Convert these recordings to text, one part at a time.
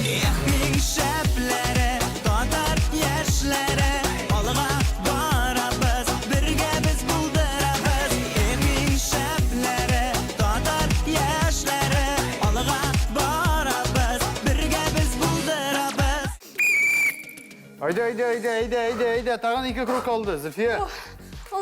Эх, иң шәпләре, татар яшьләре, алга барабыз, бергә без булдырабыз. Эх, иң шәпләре, татар яшьләре, алга барабыз, бергә без булдырабыз. Әйдә, әйдә, әйдә, әйдә, әйдә, әйдә, тагын ике круг калды, Зөлфия.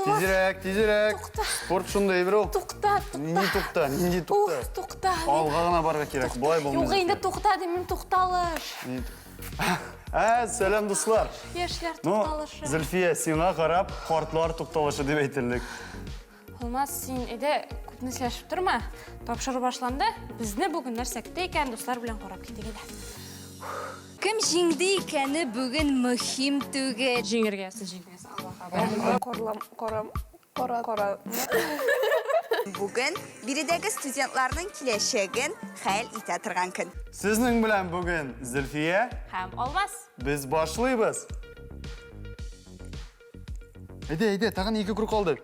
Тизрәк, тизрәк. Тукта. Спорт шундый әйбер ул. Тукта, тукта. Нинди тукта, нинди тукта. Ух, тукта. Алга гына барырга кирәк, болай булмый. Юк, инде тукта димим, тукталыш. Ә, сәлам, дуслар. Яшьләр тукталышы. Ну, Зөлфия, сиңа карап, картлар тукталышы дип әйтерлек. Алмаз, син әйдә күпне сөйләшеп торма. Тапшыру башланды. Безне бүген нәрсә көтә икән, дуслар белән карап китик әйдә. Кем җиңде икәне бүген мөһим түгел. Җиңергә язсын, җиңергә язсын. Аллаһ Карлам, карам, кара, кара. Бүген биредәге студентларның киләчәген хәл итә торган көн. Сезнең белән бүген Зөлфия һәм Алмаз. Без башлыйбыз. Әйдә, әйдә, тагын ике круг калды.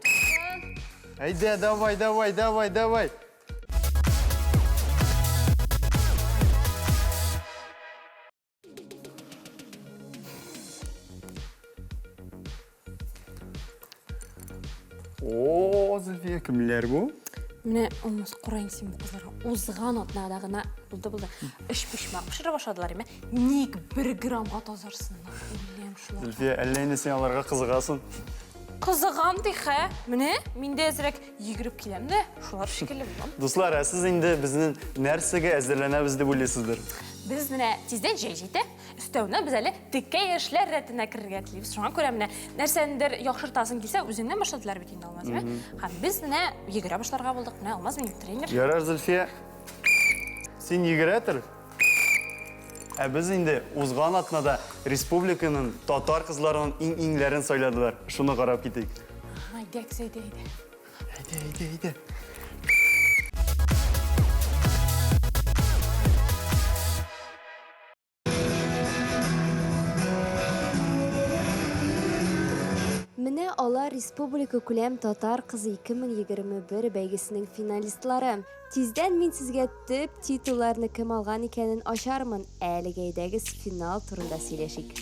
Әйдә, давай, давай, давай, давай. О, Зөлфия, кемнәр бу? Менә Алмаз, кара инде син бу кызларга. Узган атнада гына булды булды. Өчпочмак пешерә башладылар, име? Ник бер граммга тазарсыннар? Үләм шулар. Зөлфия, әллә инде син аларга кызыгасың? Кызыгам ди, хә. Менә мин дә әзрәк йөгереп киләм дә, шулар шикелле булам. Дуслар, ә сез инде безнең нәрсәгә әзерләнәбез дип уйлыйсыздыр? Без менә тиздән җәй җитә. Өстәвенә без әле текә яшьләр рәтенә керергә телибез. Шуңа күрә менә нәрсәнедер яхшыртасың килсә, үзеңнән башладылар бит инде Алмаз, әйме? Һәм без менә йөгерә башларга булдык. Менә Алмаз минем тренер. Ярар, Зөлфия. Син йөгерә тор. Ә без инде узган атнада республиканың татар кызларының иң-иңләрен сайладылар. Шуны карап китик. Әйдәгез, әйдә, әйдә. Әйдә, әйдә, әйдә. Менә алар республика күләм Татар кызы 2021 бәйгесенең финалистлары. Тиздән мин сезгә төп титулларны кем алган икәнен ачармын, ә әлегә әйдәгез финал турында сөйләшик.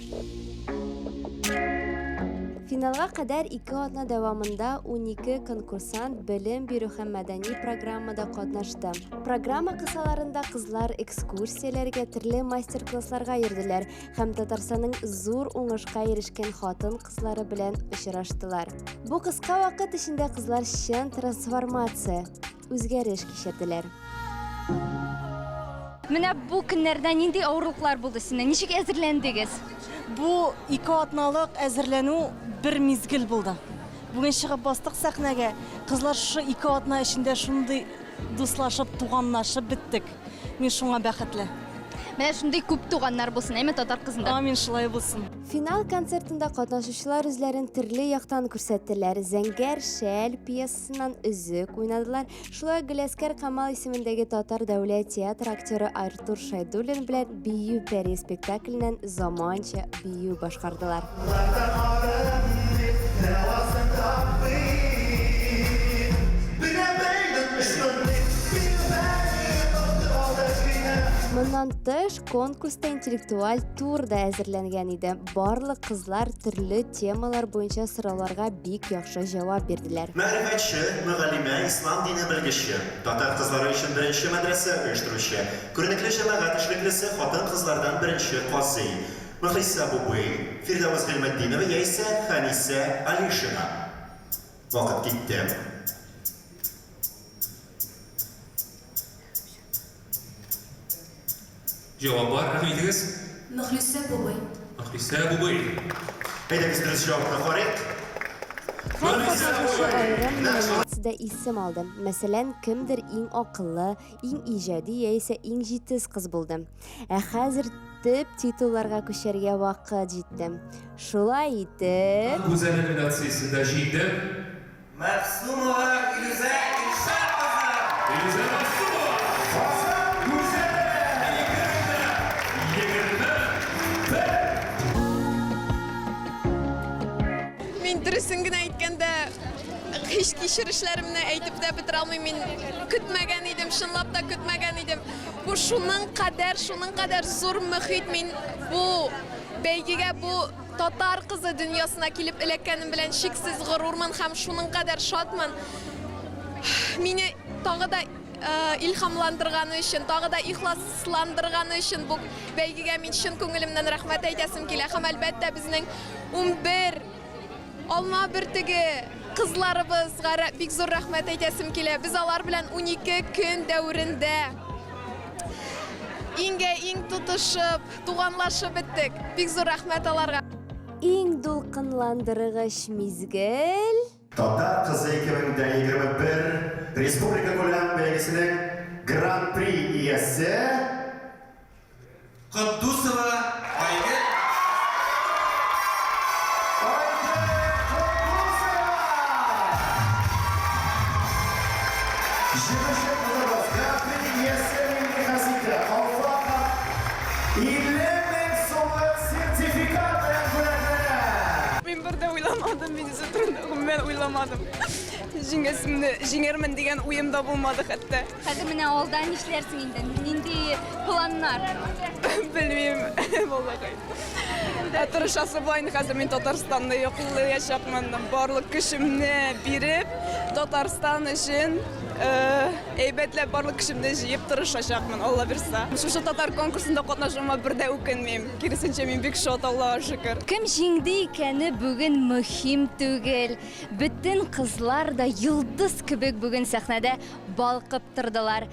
Финалга кадәр ике атна дәвамында 12 конкурсант белем бирү һәм мәдәни программада катнашты. Программа кысаларында кызлар экскурсияләргә, төрле мастер-классларга йөрделәр һәм Татарстанның зур уңышка ирешкән хатын-кызлары белән очраштылар. Бу кыска вакыт эчендә кызлар чын трансформация, үзгәреш кичерделәр. Менә бу көннәрдә нинди авырлыклар булды синең? Ничек әзерләндегез? Бу ике атналык әзерләнү бер мизгел булды. Бүген чыгып бастык сәхнәгә. Кызлар шушы ике атна эчендә шундый дуслашып, туганлашып беттек. Мин шуңа бәхетле. Менә шундый күп туганнар булсын, әйме татар кызында. Амин, шулай булсын. Финал концертында катнашучылар үзләрен төрле яктан күрсәттеләр. Зәңгәр шәл пьесасыннан өзек уйнадылар. Шулай ук Галиәскәр Камал исемендәге Татар дәүләт театры актеры Артур Шайдуллин белән Бию пәрие спектакленнән заманча бию башкардылар. Моннан тыш, конкурста интеллектуаль тур да әзерләнгән иде. Барлык кызлар төрле темалар буенча сорауларга бик яхшы җавап бирделәр. Мәгърифәтче, мөгаллимә, ислам дине белгече, татар кызлары өчен беренче мәдрәсә оештыручы, күренекле җәмәгать эшлеклесе, хатын-кызлардан беренче казый, Мөхлисә Бубый, Фирдәвес Гыйльметдинова яисә Хәнисә Алишина. Вакыт китте. Җавап бар, рәхим итегез. Мөхлисә Бубый. Мөхлисә Бубый. Әйдәгез дөрес җавапны карыйк. Һәр катнашучы аерым номинациядә исем алды. Мәсәлән, кемдер иң акыллы, иң иҗади яисә иң җитез кыз булды. Ә хәзер төп титулларга күчәргә вакыт җитте. Шулай итеп. Гүзәл номинациясендә җиңде. Мәгъсумова Илүзә Илшат кызы. Илүзә Мәгъсумова! Казан гүзәле 2021! Мин дөресен генә әйткәндә, Хис-кичерешләремне әйтеп тә бетерә алмыйм. Мин көтмәгән идем, чынлап та көтмәгән идем. Бу шуның кадәр, шуның кадәр зур мөхит. Мин бу бәйгегә, бу татар кызы дөньясына килеп эләккәнем белән чиксез горурмын һәм шуның кадәр шатмын. Мине тагы да илһамландырганы өчен, тагы да ихласландырганы өчен бу бәйгегә мин чын күңелемнән рәхмәт әйтәсем килә. Һәм, әлбәттә, безнең 11 алма бөртеге кызларыбызга бик зур рәхмәт әйтәсем килә. Без алар белән 12 көн дәверендә иңгә-иң тотышып, туганлашып беттек. Бик зур рәхмәт аларга. Иң дулкынландыргыч мизгел. Татар кызы 2021 республикакүләм бәйгесенең Гран-при иясе. Котдусова Айгөл. Айгөл Котдусова! Җиңүче кызыбыз, Гран-при иясе Милли Хәситә Калфак 50 мең сумлык сертификат белән бүләкләнә! Мин бер дә уйламадым, мин үзе турында гомумән уйламадым. Җиңәсемне, җиңәрмен дигән уем да булмады хәтта. Хәзер менә алда нишләрсең инде? Нинди планнар? Белмим, валлахи. Ә тырышасы була инде хәзер мин Татарстанны яклаячакмын. Барлык көчемне биреп, Татарстан өчен әйбәтләп барлык көчемне җыеп тырышачакмын, Алла бирса. Шушы татар конкурсында катнашуыма бер дә үкенмим. Киресенчә, мин бик шат, Аллага шөкер. Кем җиңде икәне бүген мөһим түгел. Бөтен кызлар да йолдыз кебек бүген сәхнәдә балкып тордылар.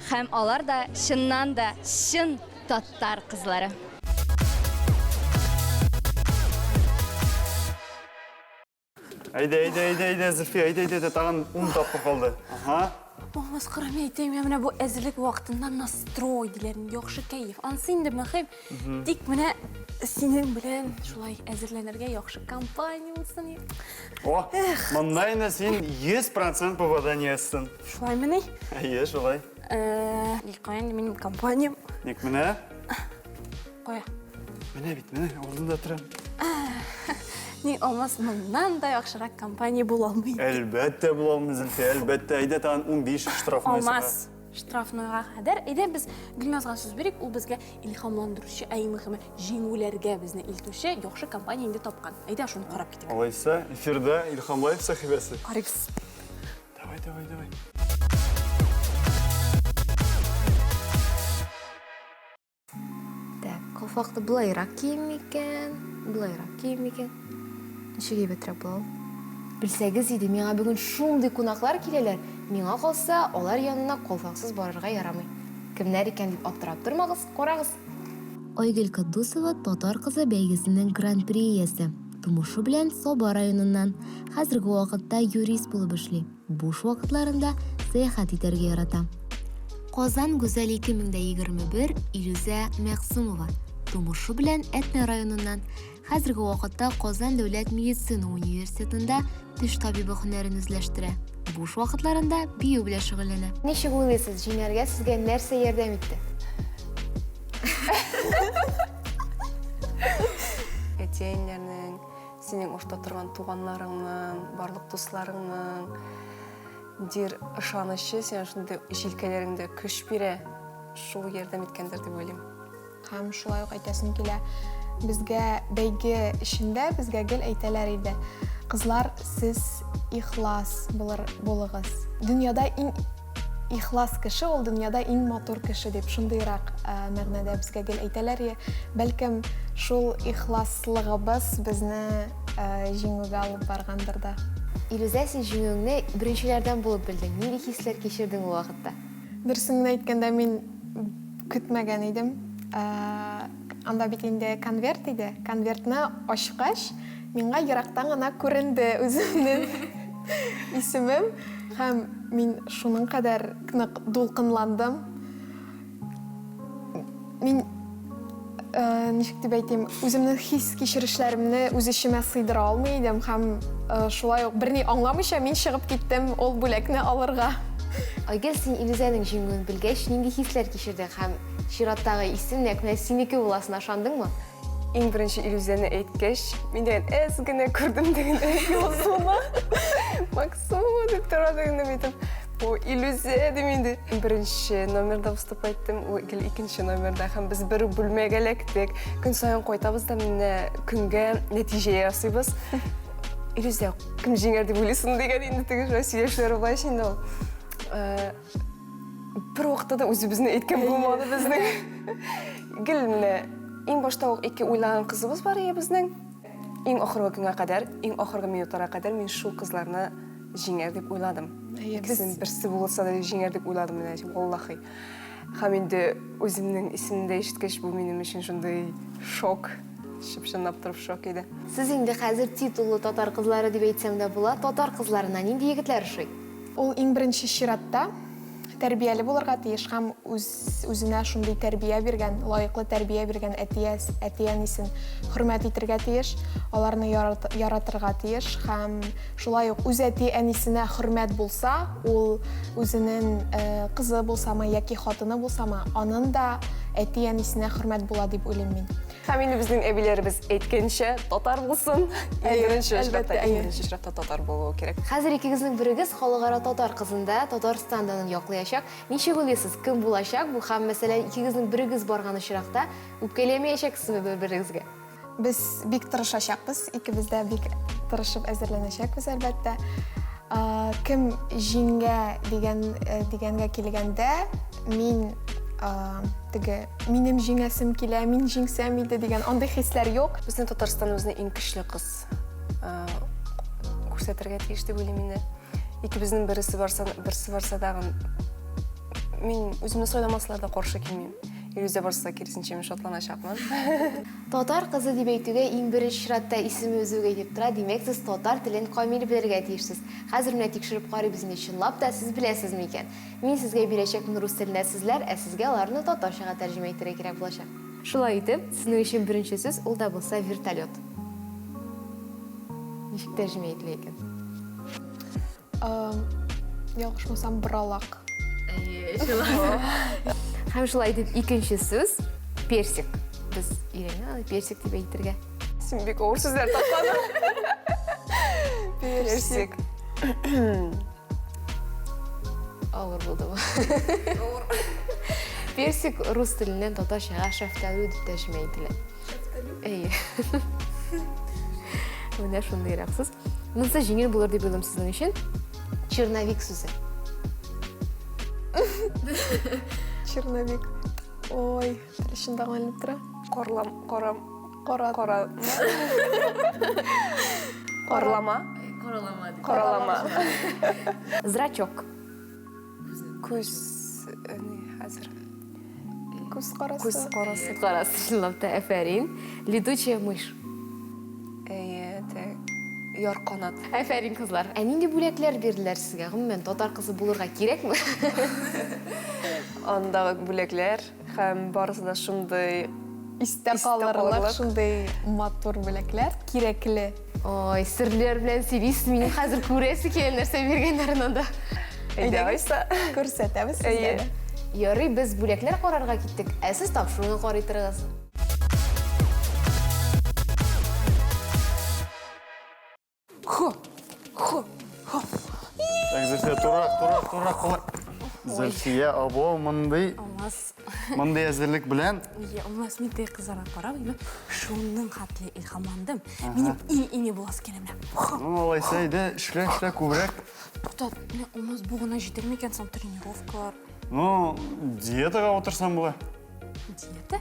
Һәм алар да чыннан да чын татар кызлары. Әйдә, әйдә, әйдә, әйдә, Зөлфия, әйдә, әйдә, әйдә, тагын ун тапкыр калды. Ага. О, масқара, мин әйтәм, я менә бу әзерлек вакытында настрой диләр, яхшы кәеф. Ансы инде мөһим. Тик менә синең белән шулай әзерләнергә яхшы компания булсын. О, монда инде син 100% попаданиясың. Шулаймыни? Әйе, шулай. Э, кая инде минем компаниям? Ник менә? Кая? Менә бит, менә, алдында торам. Ни, Алмаз, моннан да яхшырак компания була алмый. Әлбәттә була алмый, Зөлфия, әлбәттә. Әйдә тагын 15 штрафной Алмаз, штрафнойга кадәр. Әйдә без Гөлназга сүз бирик, ул безгә илһамландыручы, ә иң мөһиме, җиңүләргә безне илтүче яхшы компания инде тапкан. Әйдә шуны карап китик. Алайса, эфирда Илһам Лайф сәхифәсе. Карыйбыз. Давай, давай, давай. Так, калфакны болайрак киим микән? Болайрак киим микән? Ничек әйбәтрәк була ул? Белсәгез иде, миңа бүген шундый кунаклар киләләр. Миңа калса, алар янына калфаксыз барырга ярамый. Кемнәр икән дип аптырап тормагыз, карагыз. Айгөл Котдусова Татар кызы бәйгесенең Гран-при иясе. Тумышы белән Саба районыннан. Хәзерге вакытта юрист булып эшли. Буш вакытларында сәяхәт итәргә ярата. Казан гүзәл 2021 Илүзә Мәгъсумова. Тумышы белән Әтнә районыннан. Хәзерге вакытта Казан дәүләт медицина университетында теш табибы һөнәрен үзләштерә. Буш вакытларында бию белән шөгыльләнә. Ничек уйлыйсыз, җиңәргә сезгә нәрсә ярдәм итте? Әти-әниләрнең, Синең урта торган туганнарыңның, барлык дусларыңның дир ышанычы сиңа шундый җилкәләреңдә көч бирә. Шул ярдәм иткәндер дип уйлыйм. Һәм шулай ук әйтәсем килә, безгә бәйге эчендә безгә гел әйтәләр иде, кызлар, сез ихлас булыр булыгыз. Дөньяда иң Ихлас кеше ул дөньяда иң матур кеше дип шундыйрак мәгънәдә безгә гел әйтәләр. Бәлкем шул ихласлыгыбыз безне җиңүгә алып баргандыр да. Илүзә, син җиңүеңне беренчеләрдән булып белдең. Нинди хисләр кичердең ул вакытта? Дөресен генә әйткәндә, мин көтмәгән идем. Анда бит инде конверт иде. Конвертны ачкач, миңа ерактан гына күренде үземнең исемем. Һәм мин шуның кадәр нык дулкынландым. Мин, э, ничек дип әйтим, үземнең хис-кичерешләремне үз эчемә сыйдыра алмый идем һәм э, шулай ук берни аңламыйча мин чыгып киттем ул бүләкне алырга. Айгөл, син Илүзәнең җиңүен белгәч, нинди хисләр кичердең һәм чираттагы исем нәкъ менә синеке буласына ышандыңмы? Иң беренче Илүзәне әйткәч, мин дигән әз генә күрдем дигән язуны. Максумова дип тора инде мин әйтәм. Бу Илүзә дим инде. Беренче номерда выступать иттем, ул гел икенче номерда һәм без бер үк бүлмәгә эләктек. Көн саен кайтабыз да менә көнгә нәтиҗә ясыйбыз. Илүзә, кем җиңәр дип уйлыйсың дигән инде теге шулай сөйләшүләр була инде ул. Э, бер вакытта да үзебезне әйткән булмады безнең. Гел менә иң башта ук ике уйлаган кызыбыз бар иде безнең. Иң ахыргы көнгә кадәр, иң ахыргы минутларга кадәр мин шул кызларны җиңәр дип уйладым. Икесенең берсе булса да җиңәр дип уйладым менә, валлахи. Һәм инде үземнең исемне дә ишеткәч, бу минем өчен шундый шок, чып-чынлап торып шок иде. Сез инде хәзер титуллы татар кызлары дип әйтсәм дә була. Татар кызларына нинди егетләр ошый? Ул иң беренче чиратта тәрбияле булырга тиеш һәм үз үзенә шундый тәрбия биргән, лаеклы тәрбия биргән әти әти-әнисен хөрмәт итергә тиеш, аларны яратырга тиеш һәм шулай ук үз әти-әнисенә хөрмәт булса, ул үзенең э, кызы булсамы яки хатыны булсамы, анын да әти-әнисенә хөрмәт була дип уйлыйм мин. Һәм инде безнең әбиләребез әйткәнчә, татар булсын. Иң беренче очракта, иң беренче очракта татар булуы кирәк. Хәзер икегезнең берегез халыкара татар кызында Татарстан данын яклыячак. Ничек уйлыйсыз, кем булачак бу һәм, мәсәлән, икегезнең берегез барган очракта үпкәләмәячәксезме бер-берегезгә? Без бик тырышачакбыз, икебез дә бик тырышып әзерләнәчәкбез, әлбәттә. Кем җиңгә дигән э, дигәнгә килгәндә, мин теге минем җиңәсем килә, мин җиңсәм иде дигән андый хисләр юк. Безнең Татарстан үзенең иң көчле кыз күрсәтергә тиеш дип уйлыйм инде. Икебезнең бересе барса, берсе барса тагын мин үземне сайламаслар да каршы килмим. Илүзә барса, киресенчә, мин шатланачакмын. Татар кызы дип әйтүгә иң беренче чиратта исеме үзе үк әйтеп тора, димәк, сез татар телен камил белергә тиешсез. Хәзер менә тикшереп карыйбыз инде, чынлап та сез беләсезме икән? Мин сезгә бирәчәкмен рус телендә сүзләр, ә сезгә аларны татарчага тәрҗемә итәргә кирәк булачак. Шулай итеп, сезнең өчен беренче сүз, ул да булса вертолет. Ничек тәрҗемә ителә икән? Ялгышмасам, боралак. Әйе, шулай. Һәм шулай итеп, икенче сүз персик. Без өйрәнгән аны персик дип әйтергә. Син бик авыр сүзләр тапкансың. Персик. Авыр булды бу. Персик рус теленнән татарчага шәфталу дип тәрҗемә ителә. Әйе. Менә шундыйрак сүз. Монысы җиңел булыр дип уйлыйм сезнең өчен. Черновик сүзе. Черновик. Ой, тел эчендә гына эленеп тора. Карлам, карам, кара, кара. Карлама. Каралама. Каралама. Зрачок. Күз, э, ни, хәзер. Күз карасы. Күз карасы. Күз карасы, чынлап та, әфәрин. Летучая мышь. Әйе, тег, ярканат. Әфәрин, кызлар. Ә нинди бүләкләр бирделәр сезгә? Гомумән, татар кызы булырга кирәкме? Андагы бүләкләр һәм барысы да шундый Истә калырлык шундый матур бүләкләр, кирәкле. Ой, серләр белән сөйлисез, минем хәзер күрәсе килә нәрсә биргәннәрен анда. Әйдә, Айса. Күрсәтәбез сезгә дә. Ярый, без бүләкләр карарга киттек, ә сез тапшыруны карый торыгыз. Хо, хо, хо. Так, Зөлфия, турырак, турырак, турырак, кулай. Зөлфия, або, мондый, Алмаз. мондый әзерлек белән. Ие, Алмаз, мин теге кызларга карап, инде шуның хәтле илһамландым. Минем иң иңе буласы килә менә. Хо. Ну, алайса, әйдә, эшлә, эшлә күбрәк. Тукта, менә Алмаз, бу гына җитәр микән соң тренировкалар? Ну, диетага утырсам була. Диета?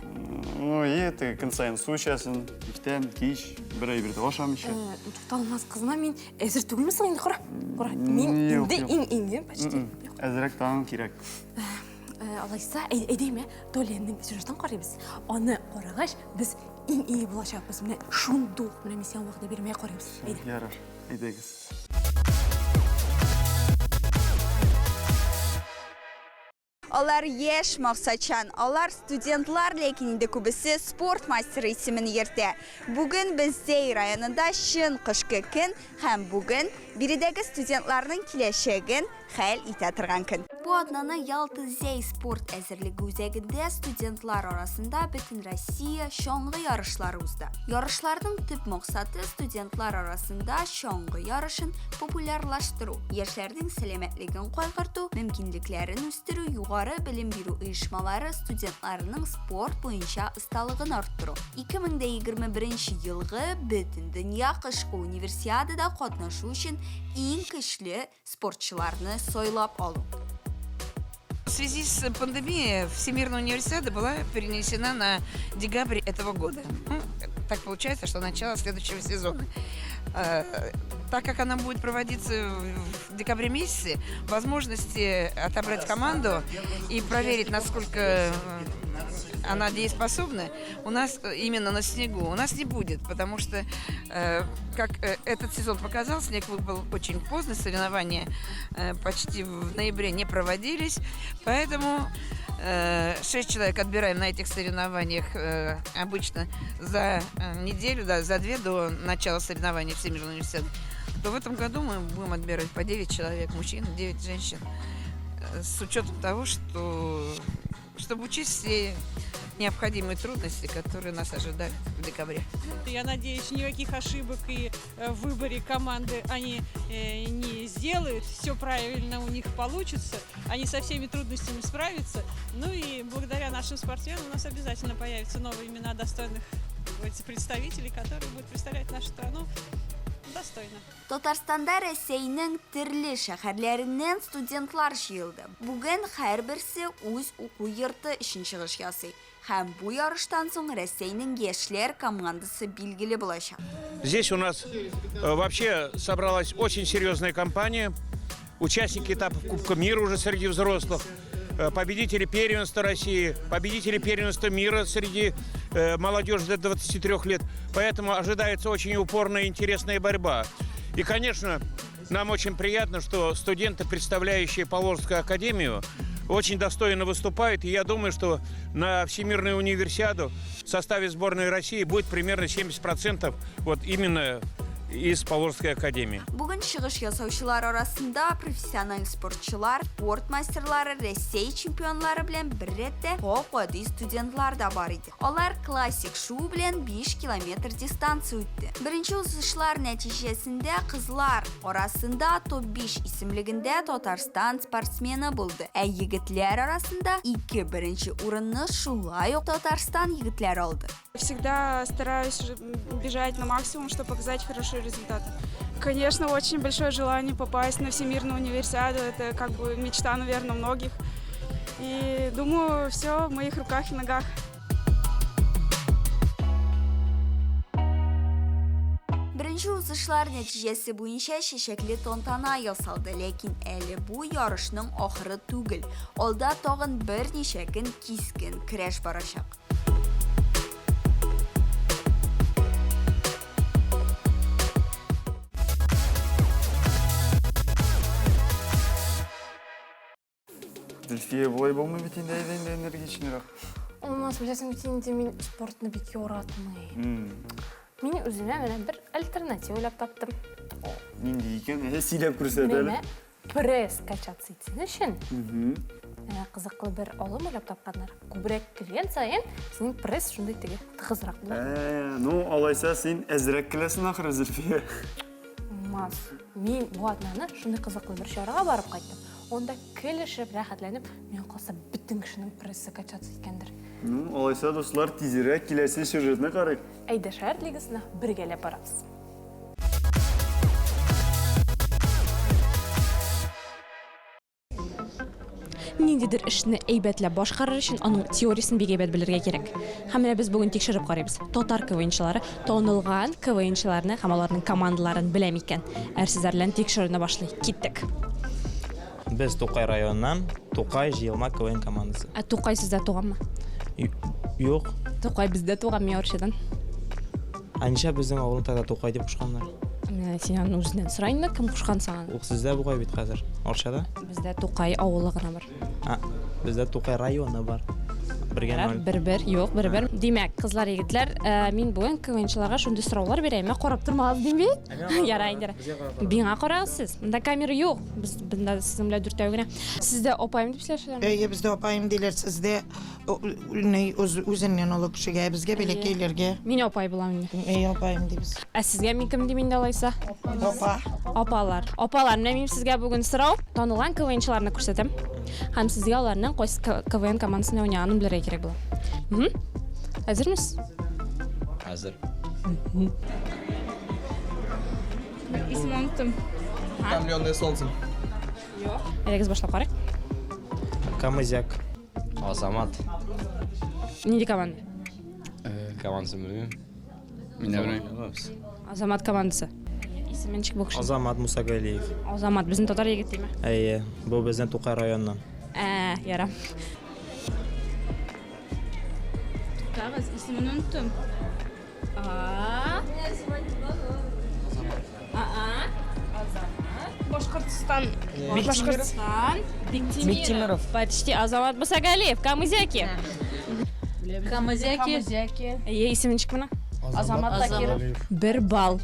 Ну, и теге көн саен су эчәсең, иртән, кич, бер әйбер дә ашамыйча. Э, Тукта, Алмаз, кызына мин әзер түгелме соң инде, кара. Кара, мин Юк, инде юк. иң иңе почти. Әзрәк тагын кирәк. Э, Алайса, әйдәйме, Толянның сюжетын карыйбыз. Аны карагач, без иң иңе булачакбыз. Менә шундук, менә мин сиңа вәгъдә бирмәй карыйбыз. Әйдә. Ярар, әйдәгез. Алар яшь, максатчан, алар студентлар, ләкин инде күбесе спорт мастеры исемен йөртә. Бүген без Зәй районында чын кышкы көн һәм бүген биредәге студентларның киләчәген хәл итә торган көн. Бу атнаны Ялта-Зәй спорт әзерлеге үзәгендә студентлар арасында Бөтенроссия чаңгы ярышлары узды. Ярышларның төп максаты студентлар арасында чаңгы ярышын популярлаштыру, яшьләрнең сәламәтлеген кайгырту, мөмкинлекләрен үстерү, югары белем бирү оешмалары студентларының спорт буенча осталыгын арттыру. 2021 елгы Бөтендөнья кышкы универсиадада катнашу өчен иң көчле спортчыларны сайлап алу. В связи с пандемией Всемирная универсиада была перенесена на декабрь этого года. Ну, так получается, что начало следующего сезона. Э, так как она будет проводиться в декабре месяце, возможности отобрать команду и проверить, насколько э, она дееспособна, у нас э, именно на снегу у нас не будет, потому что, как этот сезон показал, снег выпал очень поздно, соревнования почти в ноябре не проводились, поэтому 6 человек отбираем на этих соревнованиях обычно за неделю, да, за две до начала соревнований Всемирного университета, то в этом году мы будем отбирать по 9 человек, мужчин, 9 женщин, с учетом того, что чтобы учесть все необходимые трудности, которые нас ожидают в декабре. Я надеюсь, никаких ошибок и э, в выборе команды они э, не сделают. Все правильно у них получится. Они со всеми трудностями справятся. Ну и благодаря нашим спортсменам у нас обязательно появятся новые имена достойных представителей, которые будут представлять нашу страну достойно. Татарстанда Рәсәйнең төрле шәһәрләреннән студентлар җыелды. Бүген һәрберсе үз уку йорты өчен чыгыш ясый. Һәм бу ярыштан соң Рәсәйнең яшьләр командасы билгеле булачак. Здесь у нас э, вообще собралась очень серьезная компания. Участники этапов Кубка мира уже среди взрослых, э, победители первенства России, победители первенства мира среди э, молодежи до 23 лет. Поэтому ожидается очень упорная и интересная борьба. И, конечно, нам очень приятно, что студенты, представляющие Поволжскую академию, очень достойно выступают. И я думаю, что на Всемирную универсиаду в составе сборной России будет примерно 70% вот именно из Поволжской академии. Бүген чыгыш ясаучылар арасында профессиональ спортчылар, спорт мастерлары, Рәсәй чемпионнары белән бер рәттә гап-гади студентлар да бар иде. Алар классик шуу белән 5 километр дистанция үтте. Беренче узышлар нәтиҗәсендә кызлар арасында топ-5 исемлегендә Татарстан спортсмены булды, ә егетләр арасында ике беренче урынны шулай ук Татарстан егетләре алды. Всегда стараюсь бежать на максимум, чтобы показать хорошие результаты. Конечно, очень большое желание попасть на Всемирную универсиаду. Это как бы мечта, наверное, многих. И думаю, все в моих руках и ногах. Беренче узышлар нәтиҗәсе буенча чәчәкле тантана ясалды, ләкин әле бу ярышның ахыры түгел. Алда тагын берничә көн кискен көрәш барачак. Зөлфия, болай булмый бит инде, әйдә инде энергичныйрак. Алмаз, беләсең бит инде мин спортны бик яратмыйм. Мин үземә менә бер альтернатива уйлап таптым. Нинди икән? Әйдә сөйләп күрсәт әле. Менә пресс качаться итсен өчен кызыклы бер алым уйлап тапканнар. Күбрәк көлгән саен синең пресс шундый теге тыгызрак була. Ә, ну, алайса син әзрәк көләсең ахры, Зөлфия. Маз. Мин бу атнаны шундый кызыклы бер чарага барып кайттым. Анда көлешеп, рәхәтләнеп, миңа калса, бөтен кешенең прессы качаться иткәндер. Ну, алайса, дуслар, тизрәк киләсе сюжетны карыйк. Әйдә, шәһәр лигасына бергәләп барабыз. Ниндидер эшне әйбәтләп башкарыр өчен аның теориясен бик әйбәт белергә кирәк. Һәм менә без бүген тикшереп карыйбыз. Татар КВНчылары танылган КВНчыларны һәм аларның командаларын белә микән? Әрсезләр белән тикшерүне башлый. Киттек. Без Тукай районыннан, Тукай җыелма КВН командасы. Ә Тукай сездә туганмы? Юк. Тукай бездә туган, мин Арчадан. Ә нишләп безнең авылны тогда Тукай дип кушканнар? Менә син аны үзеннән сора инде, кем кушкан саңа? Ул сездә бугай бит хәзер, Арчада. Бездә Тукай авылы гына бар. А, бездә Тукай районы бар. Бергә Ярар, ноль. бер-бер, юк, бер-бер. Димәк, кызлар, егетләр, э, мин бүген КВНчыларга шундый сораулар бирәм. Ә карап тормагыз дим бит. Ярар инде. Миңа карагыз сез. Монда камера юк. Без монда сезнең белән дүртәү генә. Сездә апаем дип сөйләшәләрме? Әйе, бездә апаем диләр, сездә үзеннән олы кешегә, безгә бәләкәйләргә. Мин апай булам инде. Әйе, апаем дибез. Ә сезгә мин кем дим инде алайса? Апа. Апалар. Апалар, менә минем сезгә бүген сорау. Танылган КВНчыларны күрсәтәм. Һәм сезгә аларның кайсы КВН командасында уйнаганын белергә кирәк була. Әзермесез? Әзер. Исемен оныттым. Утомленные солнцем. Юк. Әйдәгез башлап карыйк. Камызяк. Азамат. Нинди команда? Командасын белмим. Мин дә белмим. Азамат командасы. Исеме ничек бу кешенең? Азамат Мусагалиев. Азамат, безнең татар егет димә. Әйе, бу безнең Тукай районыннан. Ә, яра. Туктагыз, исемен оныттым. А. Башкортстан. Башкортстан. Биктимиров. Почти Азамат Мусагалиев. Камызяки. Камызяки. Әйе, исеме ничек моның? Азамат Такиров. Бер балл.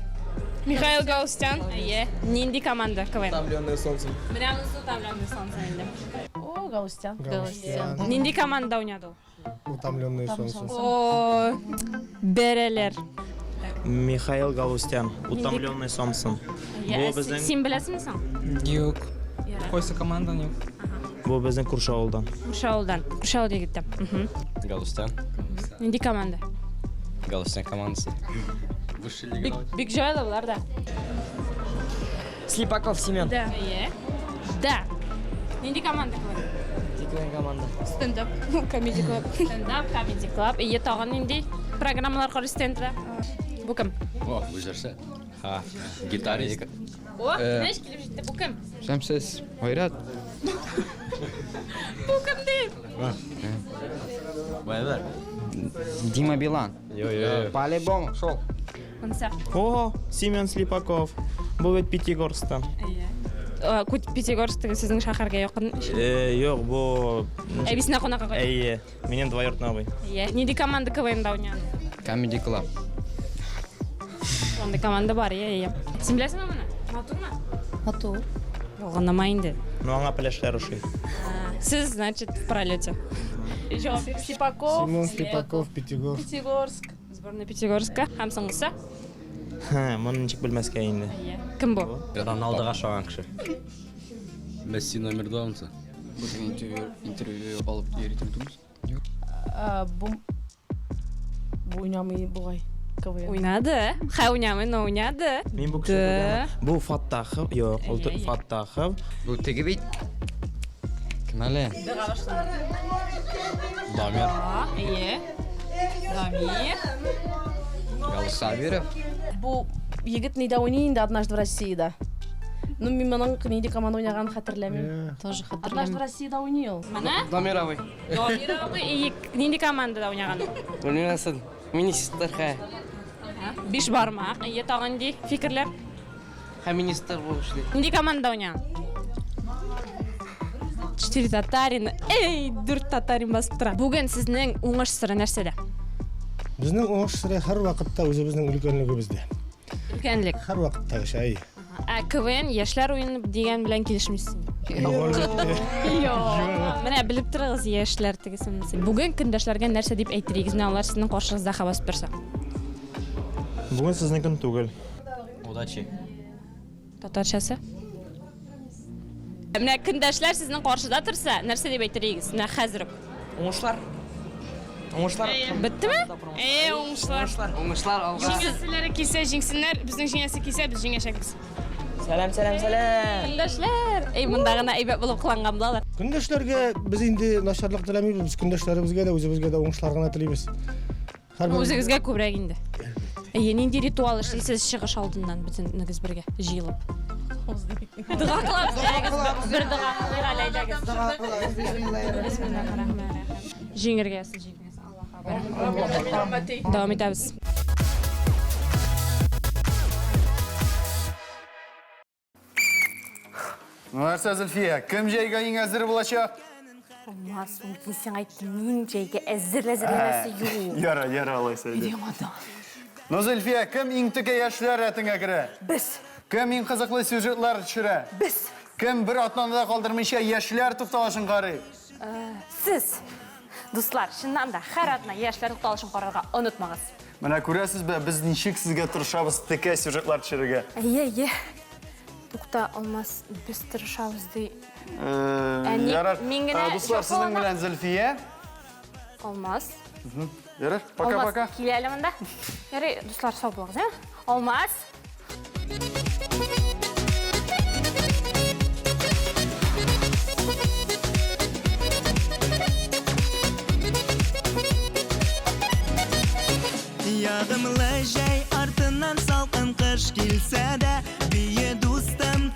Михаил Галустян. Әйе. Нинди команда КВН? Утомленные солнцем. Менә монысы Утомленные солнцем инде. О, Галустян. Галустян. Нинди команда уйнады ул? Утомленные солнцем. О, бәрәләр. Михаил Галустян, Утомленный солнцем. Бу безнең Син беләсеңме соң? Юк. Кайсы командаң юк? Бу безнең күрше авылдан. Күрше авылдан. Күрше авыл егете. Мгм. Галустян. Нинди команда? Галустян командасы. Высшая лига. Бик, бик җайлы булар да. Слепаков Семен. Да. Әйе. Да. Нинди команда КВН? КВН команда. Стендап, комеди клаб. Стендап, комеди клаб. Әйе, тагын нинди программалар карый стендта? Бу кем? О, бу җырчы. Ха, гитарист. О, Э. менә килеп җитте. Бу кем? Шәмсез Айрат. Бу кем дип? Байлар. Дима Билан. Йо-йо. По-любому, шел. Монысы. О, Семен Слепаков. Бу бит Пятигорсктан. Э, Пятигорск теге сезнең шәһәргә якын. Э, юк, бу Әбисенә кунакка кайта. Әйе, минем двоюродный абый. Әйе. Нинди команда КВНда уйнаган? Comedy Club. Шундый команда бар, иә, иә. Син беләсеңме моны? Матурмы? Матур. Ялганлама инде. Ну, аңа пеләшләр ошый. Сез, значит, в пролете. Җавап бирегез. Слепаков. Семен Слепаков, Пятигорск. Пятигорск. Сборная Пятигорска. Һәм соңгысы? Һә, моны ничек белмәскә инде. Кем бу? Роналдога ошаган кеше. Месси номер 2 ансы. Бу интервью, интервью алып йөри түгелме? Бу бу уйнамый бугай. КВН. Уйнады. Хә уйнамый, но уйнады. Мин бу кешене беләм. Бу Фаттахов, юк, ул Фаттахов. Бу теге бит. Кем әле? Дамир. Әйе. Дамир. Галсабиров. Бу егет нидә уйный инде Однажды в Россиида. Ну, мин моның нинди команда уйнаганын хәтерләмим. Тоже Однажды в Россиида уйный ул. Менә. Дамир абый. Дамир абый, әйе. Нинди командада уйнаган ул? Белмим, министр хә. Биш бармак. Әйе, тагын нинди фикерләр? Һәм министр булып эшли. Нинди командада уйнаган? Четыре татарина. Эй, дүрт татарин басып тора. Бүген сезнең уңыш сыры нәрсәдә? Безнең уңыш сыры һәрвакытта үзебезнең өлкәнлегебездә. Өлкәнлек. Һәрвакыттагыча, әйе. Ә КВН яшьләр уены дигән белән килешмисез. Юк, әлбәттә. Юк. Менә белеп торыгыз, яшьләр тегесе монысы. Бүген көндәшләргә нәрсә дип әйтер идегез? Менә алар сезнең каршыгызда басып торса. Бүген сезнең көн түгел. Удачи. Татарчасы? Менә көндәшләр сезнең каршыда торса, нәрсә дип әйтер идегез? Менә хәзер үк. Уңышлар. Уңышлар. Беттеме? Э, уңышлар. Уңышлар алга. Җиңәселәре килсә җиңсеннәр, безнең җиңәсе килсә без җиңәчәкбез. Сәлам, сәлам, сәлам. Көндәшләр! Эй, монда гына әйбәт булып кыланган булалар. Көндәшләргә без инде начарлык теләмибез, без көндәшләребезгә дә, үзебезгә дә уңышлар гына телибез. Һәрбер- Үзегезгә күбрәк инде. Әйе, нинди ритуал эшлисез чыгыш алдыннан бөтенегез бергә җыелып? Дога кылабыз, әйдәгез, бер дога кылыйк әле, әйдәгез. Бисмиллахир-рахманир-рахим. Җиңергә язсын, җиңергә язсын. Аллаһу акбар. Дәвам итәбез. Ну нәрсә, Зөлфия, кем җәйгә иң әзер булачак? Алмаз, мин сиңа әйттем, мин җәйгә әзер әзерләнәсе юк. Яра, яра алайса. Әйдә яңадан. Ну, Зөлфия, кем иң текә яшьләр рәтеңә керә? Без. Кем иң кызыклы сюжетлар төшерә? Без. Кем бер атнаны да калдырмыйча яшьләр тукталышын карый? Сез. Дуслар, чыннан да, һәр атна яшьләр тукталышын карарга онытмагыз. Менә күрәсезме, без ничек сезгә тырышабыз текә сюжетлар төшерергә. Әйе, әйе. Тукта, Алмаз, без тырышабыз ди. Ә ник Ярар. мин генә Дуслар, сезнең җаваплана- белән Зөлфия. Алмаз. Ярар, пока-пока. Алмаз, килә әле монда. Ярый, дуслар, сау булыгыз, ә? Алмаз. Ягымлы җәй артыннан салкын кыш килсә дә, бие дустым.